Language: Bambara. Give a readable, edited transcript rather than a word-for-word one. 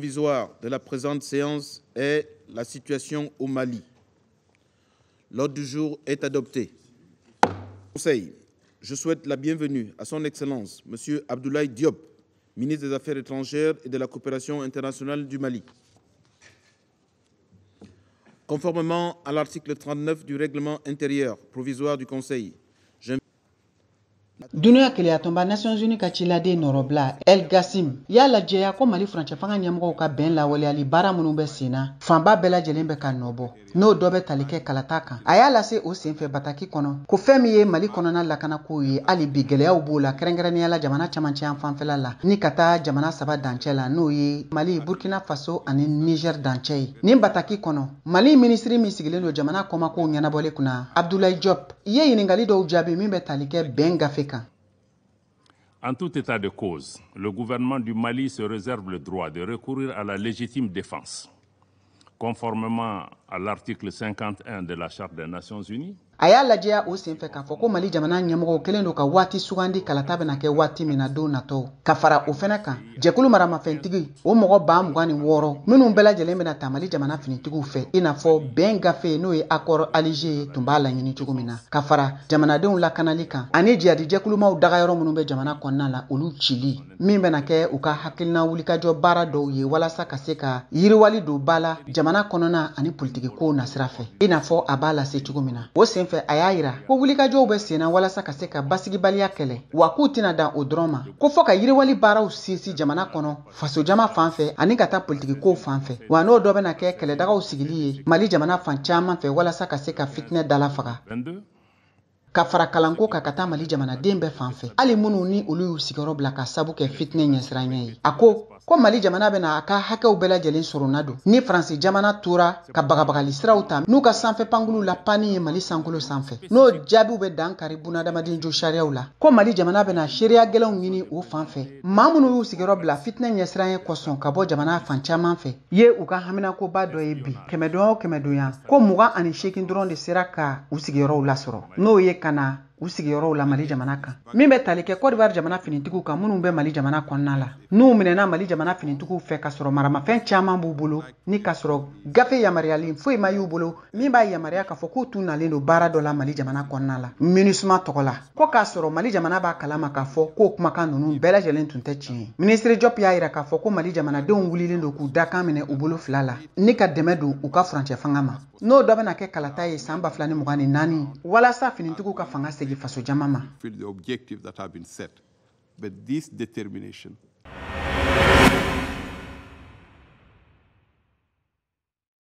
provisoire de la présente séance est la situation au Mali. L'ordre du jour est adopté. Conseil, je souhaite la bienvenue à son Excellence, M. Abdoulaye Diop, ministre des Affaires étrangères et de la coopération internationale du Mali. Conformément à l'article 39 du règlement intérieur provisoire du Conseil, Dunuya Kelenyatɔnba, Nations Unies ka ciladen nɔrɔbila El Gasim y'a lajɛya ko Mali furancɛ fanga ɲɛmɔgɔw ka bɛn lawaleyali baara minnu bɛ sen na, fanba bɛɛ lajɛlen bɛ ka nɔbɔ, n'o dɔ bɛ tali kɛ kalata kan. A y'a lase o senfɛ bataki kɔnɔ ko fɛn min ye Mali kɔnɔna lakanako ye, hali bi gɛlɛyaw b'o la, kɛrɛnkɛrɛnnenya la jamana camancɛ yan fanfɛla la ni ka taa jamana saba dancɛ la, n'o ye Mali, Burkina Faso ani Niger dancɛ ye. Nin bataki kɔnɔ, Mali minisiri min sigilen don jamana kɔmakow ɲɛnabɔli kunna, Abdoulaye Diop, ye ɲininkali dɔw jaabi min bɛ tali kɛ bɛn gafe kan. En tout état de cause, le gouvernement du Mali se réserve le droit de recourir à la légitime défense, conformément à l'article 51 de la Charte des Nations Unies. A y'a lajɛya o senfɛ k'a fɔ ko Mali jamana ɲɛmɔgɔw kɛlen don ka waati sugandi, kalata bɛna kɛ waati min na don natɔw. Ka fara o fɛnɛ kan, jɛkulu maramafɛntigi o mɔgɔ 26 000 minnu bɛɛ lajɛlen bɛna ta Mali jamana finitigiw fɛ, i n'a fɔ bɛn gafe, n'o ye accord Alger ye, tun b'a laɲini cogo min na, ka fara jamanadenw lakanali kan ani jihadi jɛkulumaw dagayɔrɔ minnu bɛ jamana kɔnɔna la, olu cili, min bɛna kɛ u ka hakilina wulikajɔ baara dɔw ye walasa ka se ka yiriwali don ba la jamana kɔnɔna ani politikikow nasira fɛ, i n'a fɔ a b'a lase cogo min na. O senfɛ, a y'a yira ko wulikajɔw bɛ senna walasa ka se ka basigibaliya kɛlɛ, wa k'u tɛna dan o dɔrɔn ma, ko fɔ ka yiriwali baaraw sinsin jamana kɔnɔ fasojama fan fɛ ani ka taa politikikow fan fɛ, wa n'o dɔ bɛna kɛ kɛlɛdagaw sigili ye Mali jamana fan caman fɛ walasa ka se ka fitinɛ dala faga, 22 ka fara kalanko kan ka taa Mali jamanaden bɛɛ fan fɛ, hali minnu ni olu y'u sigiyɔrɔ bila ka sabu kɛ fitinɛ ɲɛsiranɲɛ ye. A ko ko Mali jamana bɛna a ka hakɛw bɛɛ lajɛlen sɔrɔ na don ni Faransi jamana tora ka bagabagali siraw ta n'u ka sanfɛ pankulu la panni ye Mali sankolo sanfɛ, n'o jaabiw bɛ dan kari bunadamaden jo sariyaw la, ko Mali jamana bɛna seereya gɛlɛnw ɲini o fan fɛ. Maa minnu y'u sigiyɔrɔ bila fitinɛ ɲɛsiranɲɛ kosɔn ka bɔ jamana fan caman fɛ ye u ka haminakoba dɔ ye bi, kɛmɛdonya o kɛmɛdonya, ko 28 dɔrɔn de sera ka u sigiyɔrɔw lasɔrɔ, n'o ye ka na u sigiyɔrɔw la Mali jamana kan. Min bɛ tali kɛ Kɔdiwari jamana finitigiw kan minnu bɛ Mali jamana kɔnɔna la, n'u minɛna Mali jamana finitigiw fɛ ka sɔrɔ maramafɛn caman b'u bolo, ni ka sɔrɔ gafe yamaruyalen foyi ma y'u bolo min b'a yamaruya k'a fɔ k'u tun nalen don baara dɔ la Mali jamana kɔnɔna la MINUSMA tɔgɔ la, ko k'a sɔrɔ Mali jamana b'a kalama k'a fɔ k'o kumakan ninnu bɛɛ lajɛlen tun tɛ tiɲɛ ye. Minisiri Diop y'a yira k'a fɔ ko Mali jamanadenw wulilen don k'u dakan minɛ u bolo fila la ni ka dɛmɛ don u ka furancɛ fanga ma, n'o dɔ bɛna kɛ kalata ye san 2024 walasa finitigiw ka fanga segin fasojama ma. The objective that have been set. But this determination